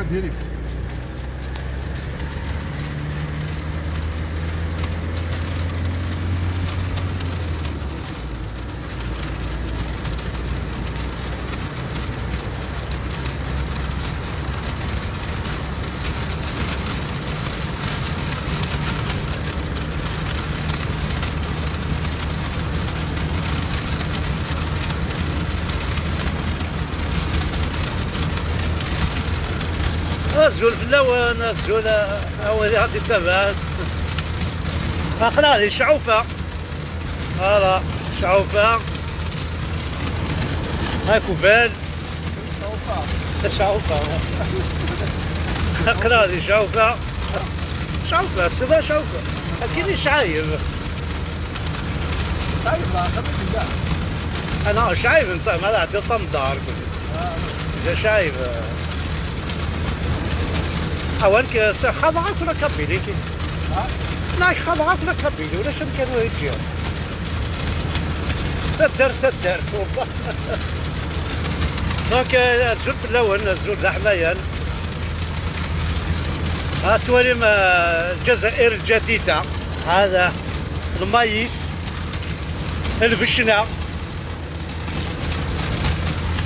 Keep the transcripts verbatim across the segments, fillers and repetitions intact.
Direct. Azul fell-awen, azul a, a wid i ɣ-d-ittabaɛen. Aql-aɣ di Cɛufa. Voilà, Cɛufa. Akubal. Cɛufa. Aql-aɣ di Cɛufa. Cɛufa, c'est vrai, Cɛufa. Akken i Cɛayeb. Cɛayeb, la, xaṭer tella. Ah non, Cɛayeb, nta, ma tɛeddiḍ tamdar, kul. Ah. D Cɛayeb. Awan, k-, s-, xaḍeɣ akk la Kabylie, ki. Ah. La, xaḍeɣ akk la Kabylie, ulac amkan ur iǧǧi. Taddart, taddart, wallah. Donc, euh, azul fell-awen, azul d aḥmayan. Ha tettwalim, euh, Lezzayer Lǧadida. Hada lmayis, lbecna.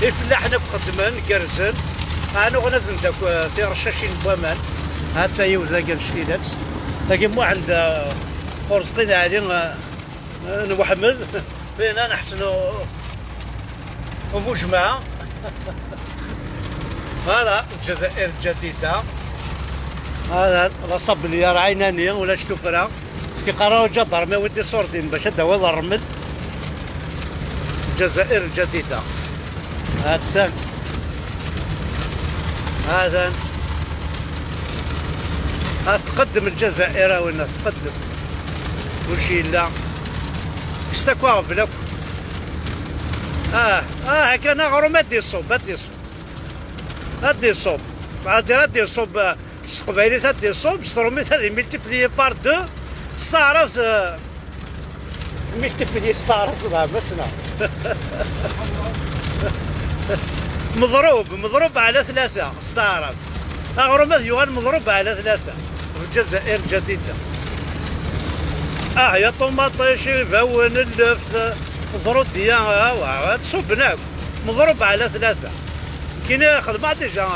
Ifellaḥen akk xeddmen, gerrzen. Ha nuɣen-asen-d akk, euh, tiṛeccacin n waman. Ha-tt-a yiwet dagi annect-ilat. Dagi Muḥend, euh, Urezqi n Ɛli, euh, n Weḥmed. Bina neḥsen u-, ubujmaɛ. Voilà, Lezzayer Lǧadida. Voilà, la sablière Ɛinani, ulac tuffra. Tiqara uǧadarmi, awi-d iṣurdiyen bac ad d-tawiḍ rrmel. Lezzayer Lǧadida. Ha-tt-an. Ha-t-an. Ha tqeddem Lezzayer, a winna, tqeddem. Kulci yella. Kkset akk aɣbel akk. Ah, ah, kan aɣrum ad d-iṣubb, ad d-iṣubb. Ad d-iṣubb. C'est-à-dire ad d-iṣubb, ah, s teqbaylit ad d-iṣubb, s trumit ad imultiplier par deux, s taɛrabt, ah, multiplier s taɛrabt, ḍeɛf, ma ssneɣ. Meḍrub, meḍrub ɛla tlata, s taɛrabt. Aɣrum ad yuɣal meḍrub ɛla tlata. Lezzayer Lǧadida. Ah, ya ṭumaṭic, ibawen, lleft, ẓrudiya, ah, wa, wa, ad ṣubben akk. Meḍrub ɛla tlata. Nekkini xedmeɣ déjà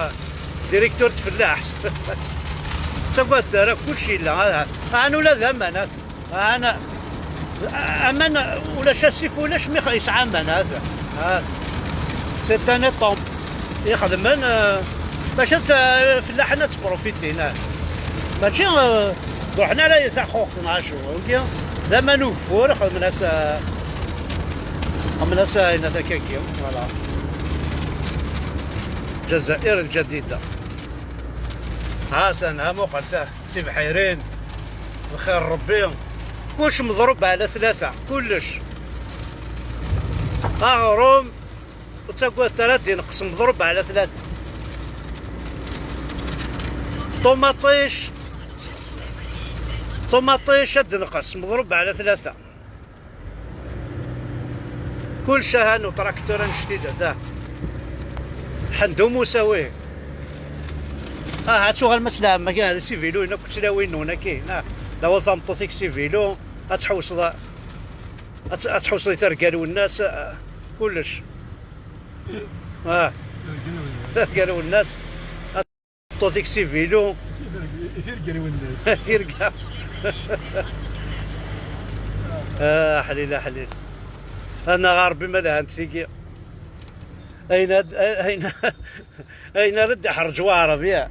directeur de fellaḥ. Ttagad ara, kulci yella. Ah, ah, ula d aman, ah. Ana, aman, ulac asif, ulac mi yesɛa aman, ha-t-a. Ha. C'est un étang. Ixedmen, euh, bac ad t-, fellaḥen ad ttprofitin, ah. Mačči, euh, d ruḥen ara i taxuxt neɣ acu. Wigi, d aman ugeffur, xedmen-as, euh, xedmen-as ayen ad akka-agi, voilà. Lezzayer Lǧadida. Ha-t-an, ha muqel ta. Tibḥirin, lxir n Rebbi, kullec meḍrub ɛla tlata, kullec. Aɣrum, ur ttagadet ara ad d-ineqqes meḍrub ɛla tlata. Ṭumaṭic, ṭumaṭic ad d-ineqqes meḍrub ɛla tlata. Kullec ahan utraktur annect-i da, da. Ḥend umusawi. Ah, ad tuɣalem ad tleɛbem akka, si vélo-in akk tlawin-nwen akkin, ah. Lawa tameṭṭut-ik si vélo, ad tḥewseḍ, ad t-, ad tḥewseḍ i terga Lwennas, ah, kullec. Ah. Terga Lwennas. Ṭuṭik si vélo. Tirga Lwennas. Tirga. Ah, ḥlil, ah, ḥlil. Annaɣ a Ṛebbi ma lhant tigi. Ayen ad, ayen, ayen ara d-iḥerǧ waɛrab, ya.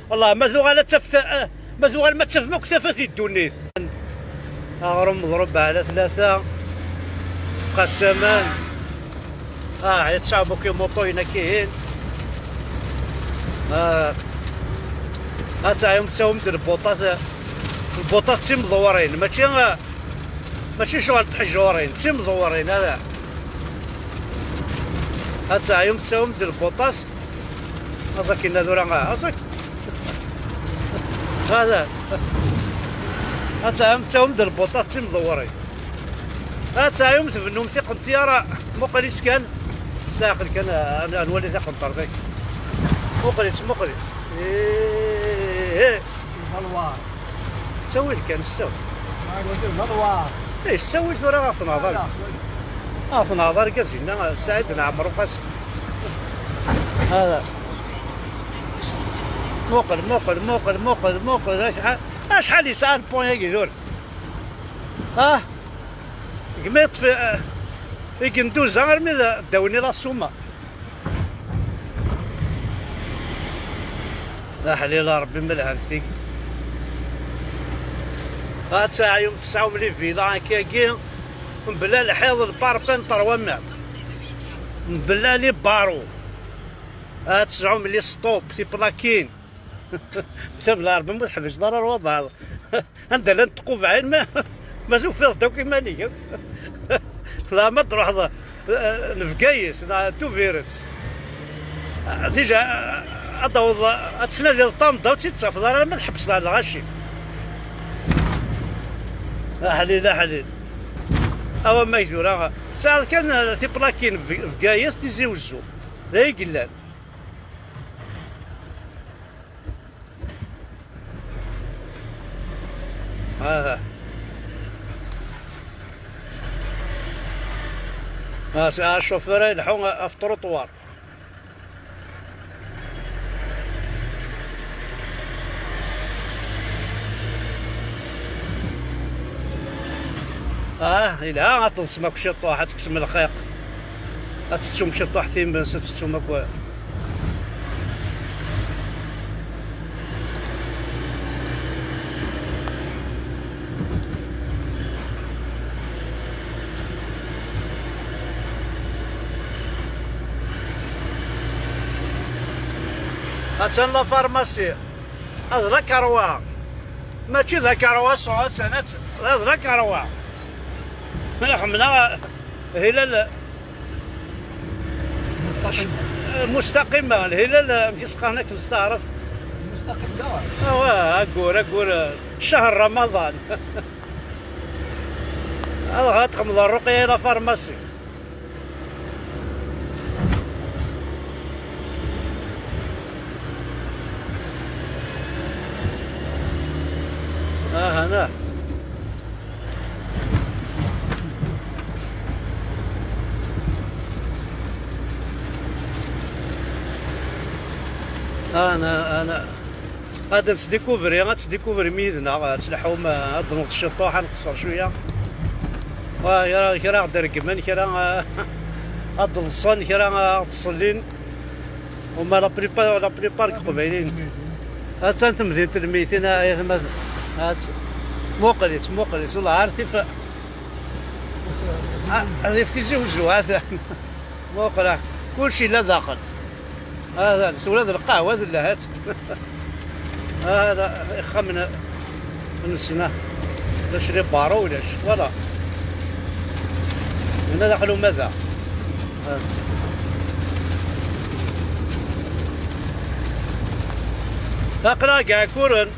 Wallah, ma tuɣal ad taf ta-, ma tuɣal ma tafem akk tafat i ddunit. Aɣrum meḍrub ɛla tlata. Qassaman. Ah, yettṣaɛbu ki muṭuyen akkin. Ah, ad teɛyum tettawim-d lbuṭat, lbuṭat d timḍewrin, mačči, ah, mačči ccɣel n tḥejjurin, d timḍewrin, ala. Ad teɛyum tettawim-d lbuṭat, aẓ akkin ad ura, ah, aẓ ak-, hada. Ad teɛyum tettawim-d lbuṭat d timḍewrin. Ad teɛyum tbennum tiqenṭyar, muqel-itt kan. S leɛqel kan, a, a nwali tiqenṭert-agi. Muqel-itt, muqel-itt. Ih, ih. D alwar. S ttawil kan, s ttawil. Ma qlت d alwar. Ih, s ttawil tura ɣef tnaḍar. Ɣef tnaḍar argaz-inna, Saɛid Nɛmer Uqasi. Hada. Muqel, muqel, muqel, muqel, muqel. Acḥal, acḥal yesɛa le pont-agi tura? Ah? Gma yeṭṭef, eh, i yenduza armi d ddaw-nni la Suma. Aḥlil a Ṛebbi, ma lhant tigi. Ad taɛyum tesɛum les villas akkagi, mebla lḥiḍ, le parpaing n trois mètres. Mebla les barreaux. Ad tesɛum les stops, tiplakin. Bsab la Ṛebbi, ma tḥebseḍ ara ar wabeɛḍ. Anda llant tqubaɛin, ma, ma tufiḍ-d akk iman-ik. La ma d-truḥeḍ, eh, n Bgayet, neɣ Tubiret. Déjà, ad d-taweḍ, ad tesnadiḍ ṭṭamḍa, ur tt-id-tafeḍ ara, ma tḥebseḍ ar lɣaci. Aḥlil, aḥlil. Awa ma tura, tesɛiḍ kan, eh, tiplakin Bg-, Bgayet, Tizi Wezzu. D ay yellan. Aha. Ah, s-, ah, ccufur-a ileḥḥu ɣef trottoir. Ah, yelha, ad teḍsem akk ciṭuḥ, ad tekksem lxiq. Ad tettum ciṭuḥ times, ad tettum akk. Attan la pharmacie. Ad la karwa. Mačči d akarwa, so, attan, attan. D la karwa. Xemla Hilal. Mustaqim. Mustaqima, lhilal, amek i s-qqaren akken s taɛrabt? Mustaqim daɣen. Awa, aggur, aggur, ccehṛ Ramaḍan. Ad, ad txedmeḍ ṛṛuqya i la pharmacie. Aha, nah. Ana, ana. Ad nesdikuvri, ad tesdikuvrim yid-neɣ, ad tleḥḥum, ad d-neḍ ciṭuḥ, ad nqeṣṣer cwiya. Wa, kra, kra ad ɣ-d-reggmen, kra, ad d-ḍsen, kra ad ɣ-d-ṣellin. Uma la plupart, la plupart n Iqbayliyen. Attan temdint n lmeytin, ay atmaten. At-, muqel-itt, muqel-itt, wellah ar tif-, a-, rif Tizi Wezzu, atan. Muqel, ah, kulci yella daxel. Atan, s ula d lqahwa d llahat. Hada ixxamen. Nesna. Ulac les barreaux, ulac. Voilà. Hna daxel umada. Aql-aɣ deg Iɛekkuren.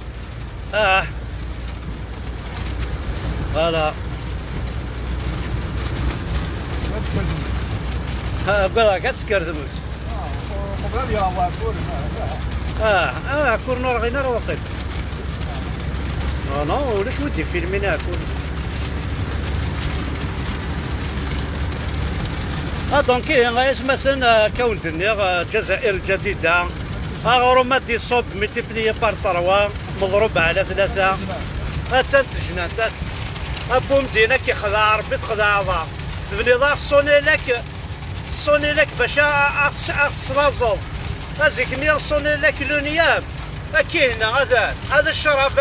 Ah. Voilà. Ad tekker tmurt. Ha, ugadeɣ-k ad tekker tmurt. Ah, qbel ad yaweḍ Ɛekkuren, ah, ah. Ah, ah, Ɛekkuren ur ɣin ara waqil. Non, non, ulac wi d-ifilmin Ɛekkuren. Ah, donc, ihi, ay atmaten, ah, akka wen-d-nniɣ, ah, Ǧazair Lǧadida, aɣrum ad d-iṣubb multiplié par trois, meḍrub ɛla tlata. Attan tejnant, att-, a Bumdin, ad k-ixdeɛ Ṛebbi, txedɛeḍ-aɣ. Tebniḍ-aɣ Sonelec, Sonelec bac a, a, a, a teslaẓeḍ. Azik-nni Sonelec l'unième. Akihna, hada, hada ccrab,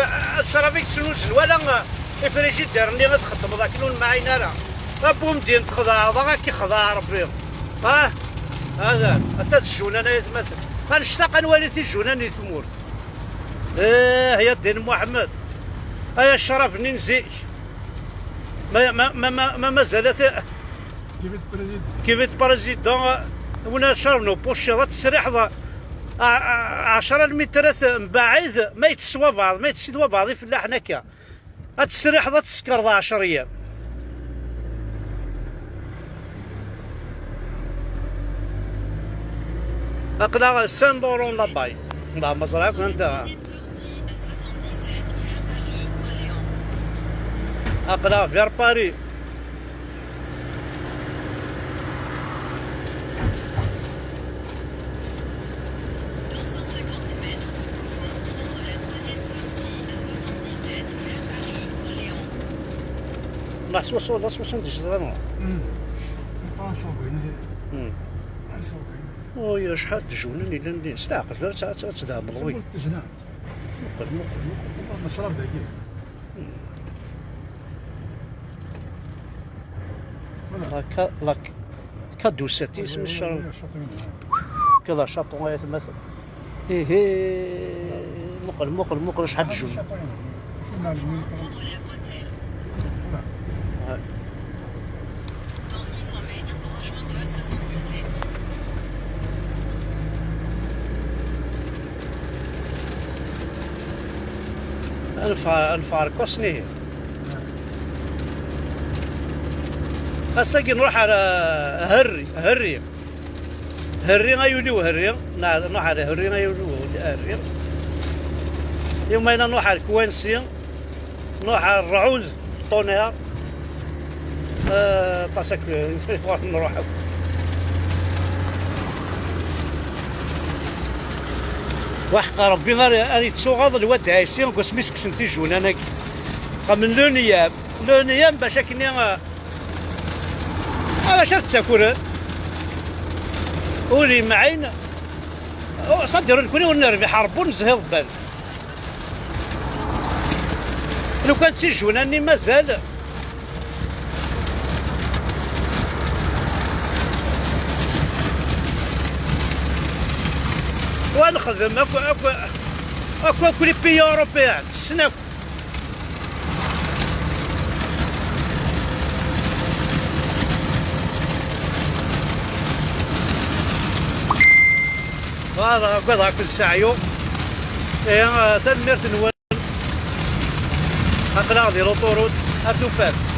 ccrab i yettnuzen wala ifrijider-nni i txeddmeḍ akken ur nemɛin ara. A Bumdin, txedɛeḍ-aɣ, ad k-ixdeɛ Ṛebbi. Ah, hada, ata d jjunan ay atmaten. Ad nectaq ad nwali tijunan di tmurt. Ih, ya ddin Muḥemmed. Ay ccrab-nni n zik. Ma, ma, ma, ma, ma mazal-it. Kivit président. Kivit président, wina ccrab n upuciḍ, ad tesriḥeḍ a, a, ɛecra lmitrat mbaɛid, ma yettess wabeɛḍ, ma yettess-id wabeɛḍ ifellaḥen akka. Ad tesriḥeḍ, ad tsekreḍ ɛecra yyam. Aql-aɣ Saint-Laurent-l'Abbaye. Bah, ma ẓriɣ akk anta. Aql-aɣ vers Paris. Nruḥ s wasu, d soixante-dix-sept, non? Hmm. Pas fort, oui. Hmm. Pas fort, oui. Uy, acḥal n tjunin yellan din. S leɛqel, ad, ad, ad tdehmeḍ, wi. Tewweḍ tejnant. Muqel, muqel, muqel. Tewweḍ lecrab dagi. Voilà. La ca-, la ca-, cadeau set, isem ccrab. Voilà, voilà, voilà. Kada caṭu, ay atma. Ihi, muqel, muqel, muqel, acḥal n tjunin. Voilà. Dans six cents mètres, rejoindre le soixante-dix-sept. Ad neffeɣ, ad neffeɣ ar Kosnihi. Ass-agi nruḥ ar, eh, Herri, Herri. Herri ay ul-iw, Herri. Na-, nruḥ ar Herri ay ul-iw, Herri. Yumayna nruḥ ar Kwansi. Nruḥ ar Rɛud, Tonnerre. Eh, aṭas akk, nruḥ akk. Waḥeq Rebbi ar, ar yettuɣaḍ Lwad Ɛisi deg wasmi i s-kksen tijunan-agi. Xamen le niyam, le niyam bac akken i, eh, bac ad ttakuren. Ur imɛin. Oh, ṣaddiru nekni ur nerbiḥ, Rebbi ur nezhi Rebban. Lukan d tijunan-nni mazal. Wa nexdem akk, akk, akk, akk les pays européens, tessen akk. Voilà, ugadeɣ-ken s aɛyub. Ihi, eh, tanemmirt-nwen. Aql-aɣ di l'autoroute, ad tufam.